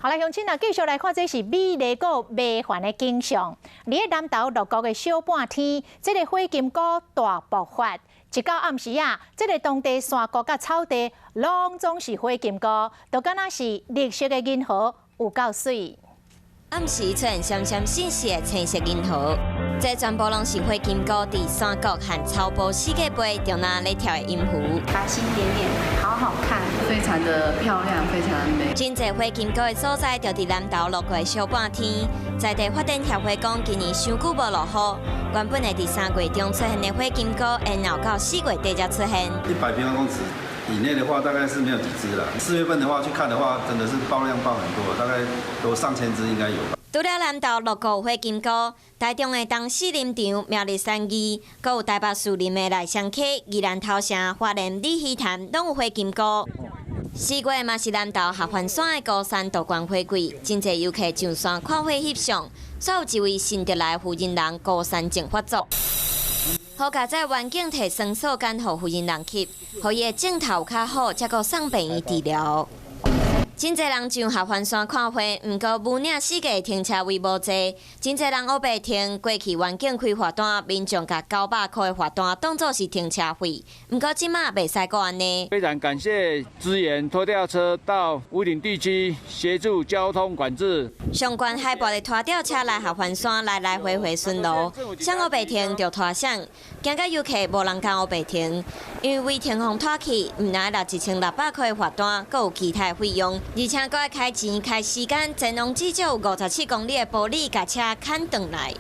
好來，鄉親啊，繼續來看，這是美麗閣迷幻的景象。佇咧南投鹿谷的小半天，這个火金姑大爆發。一到暗時啊，這个當地山谷佮草地，攏總是火金菇，就敢若是綠色的銀河，有夠媠。暗時出現閃閃爍爍的青色銀河，這全部攏是火金菇佇山谷和草埔四界飛，就若咧跳的音符。繁星點點，好好看，非常的漂亮，非常的美。真濟火金菇的所在，就佇南投鹿谷的小半天。在地發展協會講，今年傷久無落雨，原本會佇3月中出現的火金菇，延後到4月底才出現。100平方公尺以內的話，大概是沒有幾隻了。4月份的話去看的話，真的是爆量爆很多，大概都上千隻應該有吧。除了南投鹿谷火金菇，台中的東勢林場、苗栗山義，閣有台北士林的內雙溪、宜蘭頭城、花蓮鯉魚潭，攏有火金菇。4月嘛是南投合歡山的高山杜鵑花季，真濟遊客上山看花翕相。煞有一位新竹來的婦人人高山症發作，好佳哉員警提酸素管予婦人人吸，予伊的症頭較好，才閣送病院治療。真濟人上合歡山看花，毋過武嶺四界停車位無濟，真濟人烏白停。過去員警開罰單，民眾共900箍的罰單當做是停車費，毋過這馬袂使閣按呢。非常感謝支援拖吊車到武嶺地區協助交通管制。上懸海拔的拖吊車來合歡山來來回回巡邏，啥烏白停就拖啥，驚甲遊客無人敢烏白停，因為違停予拖去，毋但愛納1600箍的罰單，閣有其他費用。而且閣愛開錢開時間，前往至少57公里的埔里，共車牽轉來。